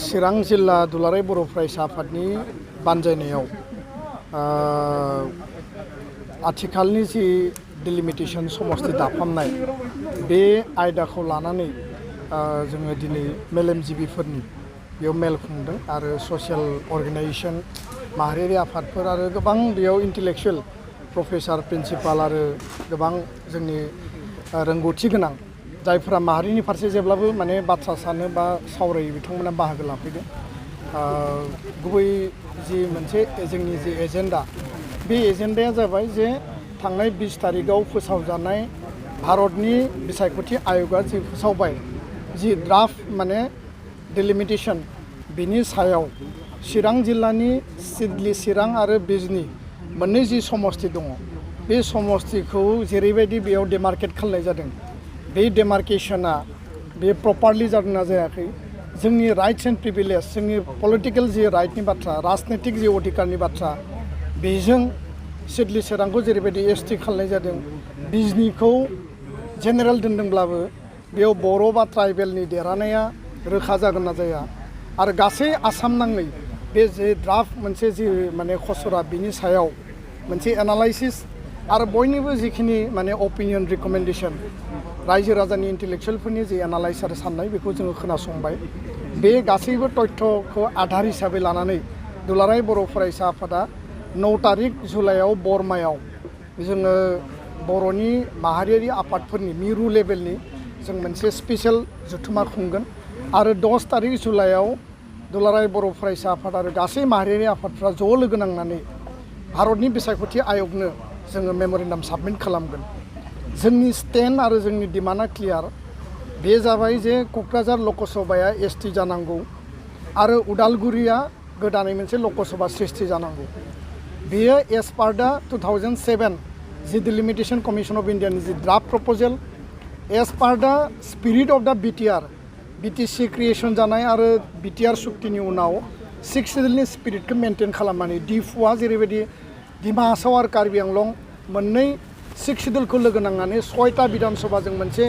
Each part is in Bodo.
चिरां जिल्ला दुलाराय बर' फरायसा आफादनि बानजायनायाव आथिखालनि जि डिलिमिटेशन समस्ति दाफामनाय बे आयदाखौ लानानै जोङो दिनै मेलेमजिबिफोरनि बेयाव मेल खुंदों आरो ससियेल अर्गेनाइजेशन माहारियारि आफादफोर आरो गोबां बेयाव इन्टेलेक्चुवेल प्रफेसार प्रिन्सिपाल आरो गोबां जोंनि रोंगौथि गोनां जायफोरा माहारिनि फारसे जेब्लाबो माने बाथ्रा सानो बा सावरायो बिथांमोना बाहागो लाफैदों। गुबै जि मोनसे जोंनि जि एजेन्डा बे एजेन्डाया जाबाय जे थांनाय 20 तारिखआव फोसावजानाय भारतनि बिसायख'थि आयगआ जि फोसावबाय जि ड्राफ्ट माने डिलिमिटेशन बिनि सायाव चिरां जिल्लानि सिडली चिरां आरो बिजनी मोननै जि समस्ति दङ बे समस्तिखौ जेरैबायदि बेयाव डेमार्केट खालामनाय जादों बे डेमार्केशना बे प्रपारलि जादोंना जायाखै जोंनि राइट्स एन्ड प्रिभिलेज जोंनि पलिटिकेल जि राइटनि बाथ्रा राजनैतिक जि अधिकारनि बाथ्रा बेजों सिडली चिरांखौ जेरैबायदि एसटि खालामनाय जादों बिजनीखौ जेनेरेल दोनदोंब्लाबो बेयाव बर' बा ट्राइबेलनि देरहानाया रोखा जागोन ना जाया आरो गासै आसाम नाङै बे जे ड्राफ्ट मोनसे जि माने खसरा बिनि सायाव मोनसे एनालाइसिस आरो बयनिबो जिखिनि माने अपिनियन रिकमेन्डेशन रायजो राजानि इन्टेलेक्चुवेलफोरनि जि एनालाइस आरो साननाय बेखौ जोङो खोनासंबाय। बे गासैबो तथ्यखौ आधार हिसाबै लानानै दुलाराय बर' फरायसा आफादा 9 तारिख जुलाइआव बरमायाव जोङो बर'नि माहारियारि आफादफोरनि मिरु लेभेलनि जों मोनसे स्पेशल जथुमा खुंगोन आरो 10 तारिख जुलाइआव दुलाराय बर' फरायसा आफाद आरो गासै माहारियारि आफादफ्रा ज' लोगो नांनानै भारतनि बिसायख'थि आयगनो जोङो मेम'रेन्डाम साबमिट खालामगोन। जोंनि स्टेन्ड आरो जोंनि डिमान्डआ क्लियार बे जाबाय जे क'क्राझार लकसभाया एसटि जानांगौ आरो उदालगुरिया गोदानै मोनसे लकसभा सृष्टि जानांगौ। बेयो age per the 2007 the delimitation commission of इन्डियानि the draft proposal as per the spirit of the BTC creation जानाय आरो बिटिआर सुक्तिनि उनाव 6 सिडुलनि स्पिरिटखौ मेनटेन खालामनानै डिफुआ जेरैबायदि डिमा हासाव आरो कार्बि आंलं मोननै 6 सिडुलखौ लोगो नांनानै 6टा बिधानसभाजों मोनसे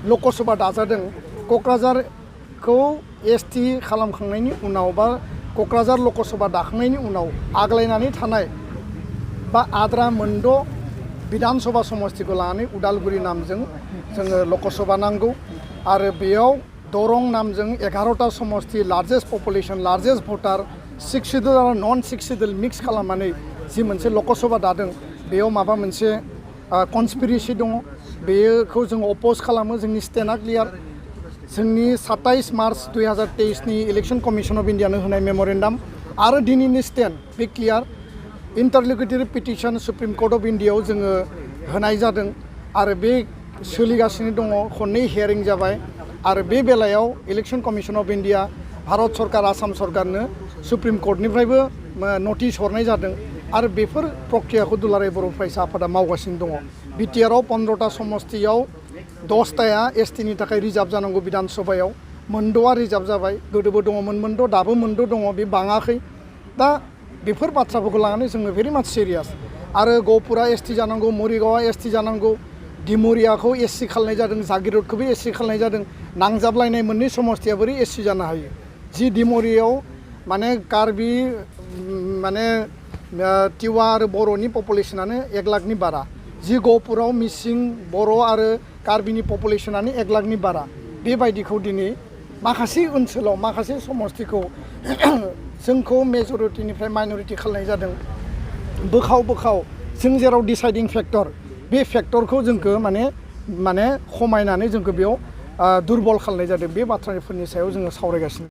लकसभा दाजादों। क'क्राझारखौ एसटि खालामखांनायनि उनाव बा क'क्राझार लकसभा दाखांनायनि उनाव आग्लायनानै थानाय बा आद्रा मोनद' बिधानसभा समस्तिखौ लानानै उदालगुरि नामजों जोङो लकसभा नांगौ आरो बेयाव दरं नामजों 11टा समस्ति लार्जेस्ट पपुलेशन लार्जेस्ट भटार 6 सिडुल आरो नन 6 सिडुल मिक्स खालामनानै जि मोनसे लकसभा दादों बेयाव माबा मोनसे कनस्पिरेसि दङ बेखौ जों अपोज खालामो। जोंनि स्टेन्डआ क्लियार जोंनि 27 मार्च 2023 नि इलेक्शन कमिशन अफ इन्डियानो होनाय मेम'रेन्डाम आरो दिनैनि स्टेन्ड बे clear interlocutory petition supreme court of इन्डियायाव जोङो होनाय जादों आरो बे सोलिगासिनो दङ खननै हियारिं जाबाय आरो बे बेलायाव election commission of India Bharat सरकार आसाम सरकारनो सुप्रिम कर्टनिफ्रायबो नटिस हरनाय जादों आरो बेफोर प्रक्रियाखौ दुलाराय बर' फरायसा आफादा मावगासिनो दङ। बिटिआरआव 15टा समस्तियाव 10टाया एसटिनि थाखाय रिजार्भ जानांगौ बिधानसभायाव मोनद'आ रिजार्भ जाबाय गोदोबो दङमोन मोनद' दाबो मोनद' दङ बे बाङाखै दा बेफोर बाथ्राफोरखौ लानानै जोङो भेरि माच सिरियास आरो गहपुरा एसटि जानांगौ मरिगावआ एसटि जानांगौ डिमरियाखौ एससि खालामनाय जादों जागिरदखौबो एससि खालामनाय जादों नांजाबलायनाय मोननै समस्तिया बोरै एससि जानो हायो जि डिमरियाव माने कार्बि माने टिवा आरो बर'नि पपुलेशनानो 1 लाखनि बारा जि गहपुराव मिसिं बर' आरो कार्बिनि पपुलेशनानो 1 लाखनि बारा बेबायदिखौ दिनै माखासे ओनसोलाव माखासे समस्तिखौ जोंखौ मेजरिटिनिफ्राय माइनरिटि खालामनाय जादों बोखाव जों जेराव डिसाइडिं फेक्टर बे फेक्टरखौ जोंखौ माने खमायनानै जोंखौ बेयाव दुरबल खालामनाय जादों बे बाथ्राफोरनि सायाव जोङो सावरायगासिनो।